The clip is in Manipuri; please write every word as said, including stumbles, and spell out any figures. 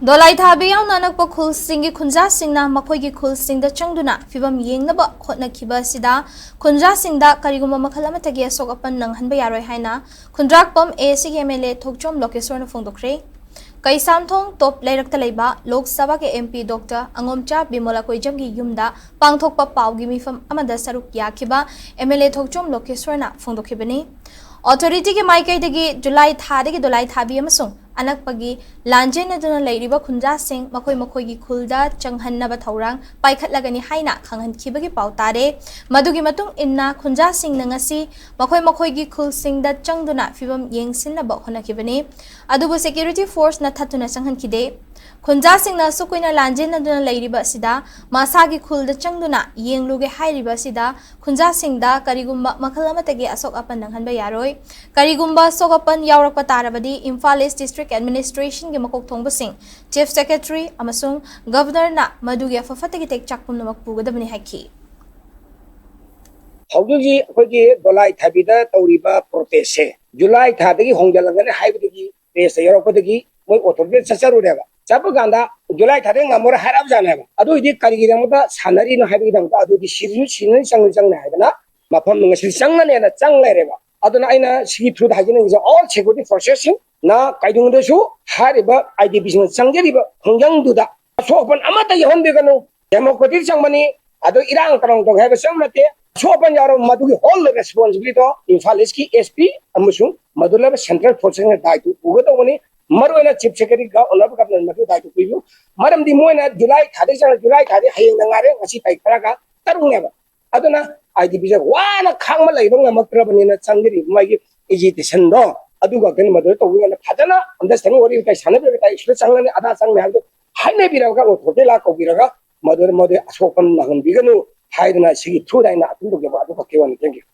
ꯗꯣꯂꯥꯏ ꯊꯥꯕꯤ ꯌꯥꯎꯅ ꯑꯅꯛꯄ ꯈꯨꯜꯁꯤꯡꯒꯤ ꯈꯨꯟꯖꯥꯁꯤꯡꯅ ꯃꯈꯣꯏꯒꯤ ꯈꯨꯜꯁꯤꯡꯗ ꯆꯪꯗꯨꯅ ꯐꯤꯕꯝ ꯌꯦꯡꯅꯕ ꯍꯣꯠꯅꯈꯤꯕ ꯑꯁꯤꯗ ꯈꯨꯟꯖꯥꯁꯤꯡꯗ ꯀꯔꯤꯒꯨꯝꯕ ꯃꯈꯜ ꯑꯃꯠꯇꯒꯤ ꯑꯁꯣꯛ ꯑꯄꯟ ꯅꯪꯍꯟꯕ ꯌꯥꯔꯣꯏ ꯍꯥꯏꯅ ꯈꯨꯟꯗ꯭ꯔꯥꯛꯄꯝ ꯑꯦ ꯁꯤꯒꯤ ꯑꯦꯝ ꯑꯦꯜ ꯑꯦ ꯊꯣꯛꯆꯣꯝ ꯂꯣꯀꯦꯁꯣꯔꯅ ꯐꯣꯡꯗꯣꯛꯈ꯭ꯔꯦ꯫ ꯀꯩꯁꯥꯝꯊꯣꯡ ꯇꯣꯞ ꯂꯩꯔꯛꯇ ꯂꯩꯕ ꯂꯣꯛ ꯁꯚꯥꯒꯤ ꯑꯦꯝ ꯄꯤ ꯗꯣꯛꯇꯔ ꯑꯉꯣꯝꯆꯥ ꯕꯤꯃꯣꯂꯥ ꯀꯣꯏꯖꯝꯒꯤ ꯌꯨꯝꯗ ꯄꯥꯡꯊꯣꯛꯄ ꯄꯥꯎꯒꯤ ꯃꯤꯐꯝ ꯑꯃꯗ ꯁꯔꯨꯛ ꯌꯥꯈꯤꯕ ꯑꯦꯝ ꯑꯦꯜ ꯑꯦ ꯊꯣꯛꯆꯣꯝ ꯂꯣꯀꯦꯁꯣꯔꯅ ꯐꯣꯡꯗꯣꯛꯈꯤꯕꯅꯤ꯫ ꯑꯣꯊꯣꯔꯤꯇꯤꯒꯤ ꯃꯥꯏꯀꯩꯗꯒꯤ ꯖꯨꯂꯥꯏ ꯊꯥꯗꯒꯤ ꯗꯣꯂꯥꯏ ꯊꯥꯕꯤ ꯑꯃꯁꯨꯡ ꯑꯅꯛꯄꯒꯤ ꯂꯥꯟꯖꯦꯟꯅꯗꯨꯅ ꯂꯩꯔꯤꯕ ꯈꯨꯟꯖꯥꯁꯤꯡ ꯃꯈꯣꯏ ꯃꯈꯣꯏꯒꯤ ꯈꯨꯜꯗ ꯆꯪꯍꯟꯅꯕ ꯊꯧꯔꯥꯡ ꯄꯥꯏꯈꯠꯂꯒꯅꯤ ꯍꯥꯏꯅ ꯈꯪꯍꯟꯈꯤꯕꯒꯤ ꯄꯥꯎ ꯇꯥꯔꯦ꯫ ꯃꯗꯨꯒꯤ ꯃꯇꯨꯡ ꯏꯟꯅ ꯈꯨꯟꯖꯥꯁꯤꯡꯅ ꯉꯁꯤ ꯃꯈꯣꯏ ꯃꯈꯣꯏꯒꯤ ꯈꯨꯜꯁꯤꯡꯗ ꯆꯪꯗꯨꯅ ꯐꯤꯕꯝ ꯌꯦꯡꯁꯤꯟꯅꯕ ꯍꯣꯠꯅꯈꯤꯕꯅꯤ꯫ ꯑꯗꯨꯕꯨ ꯁꯦꯀ꯭ꯌꯨꯔꯤꯇꯤ ꯐꯣꯔꯁꯅ ꯊꯠꯇꯨꯅ ꯆꯪꯍꯟꯈꯤꯗꯦ꯫ ꯈꯨꯟꯖꯥꯁꯤꯡꯅ ꯑꯁꯨꯛ ꯀꯨꯏꯅ ꯂꯥꯟꯖꯦꯟꯅꯗꯨꯅ ꯂꯩꯔꯤꯕ ꯑꯁꯤꯗ ꯃꯁꯥꯒꯤ ꯈꯨꯜꯗ ꯆꯪꯗꯨꯅ ꯌꯦꯡꯂꯨꯒꯦ ꯍꯥꯏꯔꯤꯕ ꯑꯁꯤꯗ ꯈꯨꯟꯖꯥꯁꯤꯡꯗ ꯀꯔꯤꯒꯨꯝꯕ ꯃꯈꯜ ꯑꯃꯠꯇꯒꯤ ꯑꯁꯣꯛ ꯑꯄꯟ ꯅꯪꯍꯟꯕ ꯌꯥꯔꯣꯏ꯫ ꯀꯔꯤꯒꯨꯝꯕ ꯑꯁꯣꯛ ꯑꯄꯟ ꯌꯥꯎꯔꯛꯄ ꯇꯥꯔꯕꯗꯤ ꯏꯝꯐꯥꯜ ꯏꯁ ꯗꯤꯁꯇ꯭ꯔꯤꯛ ꯑꯦꯗꯃꯤꯅꯤꯁꯇ꯭ꯔꯦꯁꯟꯒꯤ ꯃꯀꯣꯛ ꯊꯣꯡꯕꯁꯤꯡ, ꯆꯤꯐ ꯁꯦꯀ꯭ꯔꯦꯇꯔꯤ ꯑꯃꯁꯨꯡ ꯒꯚꯔꯅꯔꯅ ꯃꯗꯨꯒꯤ ꯑꯐ ꯐꯠꯇꯒꯤ ꯇꯦꯛꯆꯥꯛ ꯄꯨꯝꯅꯃꯛ ꯄꯨꯒꯗꯕꯅꯤ ꯍꯥꯏꯈꯤ꯫ ꯍꯧꯖꯤꯛ ꯍꯧꯖꯤꯛ ꯑꯩꯈꯣꯏꯒꯤ ꯗꯣꯂꯥꯏ ꯊꯥꯕꯤꯗ ꯇꯧꯔꯤꯕ ꯄ꯭ꯔꯣꯇꯦꯁꯁꯦ ꯖꯨꯂꯥꯏ ꯊꯥꯗꯒꯤ ꯍꯣꯡꯖꯤꯜꯂꯛꯀꯅꯤ ꯍꯥꯏꯕꯗꯒꯤ ꯄ꯭ꯔꯦꯁꯇ ꯌꯧꯔꯛꯄꯗꯒꯤ ꯃꯣꯏ ꯑꯣꯊꯣꯔꯤꯇꯤ ꯆꯠꯆꯔꯨꯔꯦꯕ꯫ ꯆꯠꯄ ꯀꯥꯟꯗ ꯖꯨꯂꯥꯏ ꯊꯥꯗꯒꯤ ꯉꯝꯃꯔꯣꯏ ꯍꯥꯏꯔꯛꯑꯕꯖꯥꯠꯅꯦꯕ꯫ ꯑꯗꯨ ꯑꯣꯏꯗꯤ ꯀꯔꯤꯒꯤꯗꯃꯛꯇ ꯁꯥꯟꯅꯔꯤꯅꯣ ꯍꯥꯏꯕꯒꯤꯗꯃꯛꯇ ꯑꯗꯨꯗꯤ ꯁꯤꯔꯁꯨ ꯁꯤꯅꯤ, ꯆꯪꯅꯤ ꯆꯪꯅꯤ ꯍꯥꯏꯗꯅ ꯃꯐꯝ ꯉꯁꯤ ꯆꯪꯉꯅꯦꯅ ꯆꯪ ꯂꯩꯔꯦꯕ꯫ ꯑꯗꯨꯅ ꯑꯩꯅ ꯁꯤꯒꯤ ꯊ꯭ꯔꯨꯗ ꯍꯥꯏꯖꯅꯤꯡꯉꯤꯁꯦ, ꯑꯣꯜ ꯁꯦꯀ꯭ꯌꯨꯔꯤꯇꯤ ꯐꯣꯔꯁꯦꯁꯁꯤꯡꯅ ꯀꯩꯗꯧꯉꯩꯗꯁꯨ ꯍꯥꯏꯔꯤꯕ ꯑꯥꯏ ꯗꯤ ꯄꯤꯁꯤꯡꯅ ꯆꯪꯖꯔꯤꯕ ꯈꯣꯡꯖꯪꯗꯨꯗ ꯑꯁꯣꯛ ꯑꯄꯟ ꯑꯃꯠꯇ ꯌꯥꯎꯍꯟꯕꯤꯒꯅꯨ꯫ ꯗꯦꯃꯣꯀ꯭ꯔꯦꯇꯤꯛ ꯆꯪꯕꯅꯤ, ꯑꯗꯨ ꯏꯔꯥꯡ ꯇꯧꯔꯝ ꯇꯧꯒꯦ ꯍꯥꯏꯕ ꯆꯪꯕ ꯅꯠꯇꯦ꯫ ꯑꯁꯣꯛ ꯑꯄꯟ ꯌꯥꯎꯔꯕ ꯃꯗꯨꯒꯤ ꯍꯣꯜ ꯔꯦꯁꯄꯣꯟꯁꯤꯕꯤꯂꯤꯇꯤꯗꯣ ꯏꯝꯐꯥꯜ ꯏꯁꯀꯤ ꯑꯦꯁ ꯄꯤ ꯑꯃꯁꯨꯡ ꯃꯗꯨ ꯂꯩꯕ ꯁꯦꯟꯇ꯭ꯔꯦꯜ ꯐꯣꯔꯁꯁꯤꯡꯅ ꯗꯥꯏꯇꯨ ꯄꯨꯒꯗꯧꯕꯅꯤ꯫ ꯃꯔꯨꯑꯣꯏꯅ ꯆꯤꯐ ꯁꯦꯀ꯭ꯔꯦꯇꯔꯤꯒ ꯑꯣꯅꯔꯦꯕꯜ ꯒꯚꯔꯅꯔ ꯃꯗꯨ ꯗꯥꯏꯇꯨ ꯄꯤꯕꯤꯌꯨ꯫ ꯃꯔꯝꯗꯤ ꯃꯣꯏꯅ ꯖꯨꯂꯥꯏ ꯊꯥꯗꯒꯤ ꯆꯪꯉ ꯖꯨꯂꯥꯏ ꯊꯥꯗꯤ ꯍꯌꯦꯡꯗ ꯉꯥꯏꯔꯦ, ꯉꯁꯤ ꯇꯥꯔꯤꯛ ꯇꯔꯥꯒ ꯇꯔꯨꯛꯅꯦꯕ꯫ ꯑꯗꯨꯅ ꯑꯥꯏ ꯗꯤ ꯄꯤꯁꯦ ꯋꯥꯅ ꯈꯥꯡꯕ ꯂꯩꯕ ꯉꯝꯃꯛꯇ꯭ꯔꯕꯅꯤꯅ ꯆꯪꯖꯔꯤꯕ ꯃꯥꯒꯤ ꯑꯦꯖꯤꯇꯦꯁꯟꯗꯣ ꯑꯗꯨ ꯉꯥꯛꯇꯅꯤ꯫ ꯃꯗꯨꯗ ꯇꯧꯕꯤꯌꯨꯅ ꯐꯖꯅ ꯑꯟꯗꯔꯁꯇꯦꯟꯗꯤꯡ ꯋꯥꯔꯤ ꯋꯥꯇꯥꯏ ꯁꯥꯟꯅꯕꯤꯔꯒ ꯇꯥꯏ ꯁꯤꯗ ꯆꯪꯒꯅꯤ, ꯑꯗꯥ ꯆꯪꯅꯤ ꯍꯥꯏꯕꯗꯣ ꯍꯥꯏꯅꯕꯤꯔꯒ ꯑꯣꯊꯣꯔꯤꯇꯤ ꯂꯥꯛ ꯀꯧꯕꯤꯔꯒ ꯃꯗꯨꯗ ꯃꯗꯨ ꯑꯁꯣꯛꯄ ꯅꯪꯍꯟꯕꯤꯒꯅꯨ ꯍꯥꯏꯗꯅ ꯁꯤꯒꯤ ꯊ꯭ꯔꯨꯗ ꯑꯩꯅ ꯑꯗꯨꯝ ꯇꯧꯖꯕ ꯑꯗꯨ ꯈꯛꯀꯤ ꯋꯥꯅꯤ꯫ Thank you꯫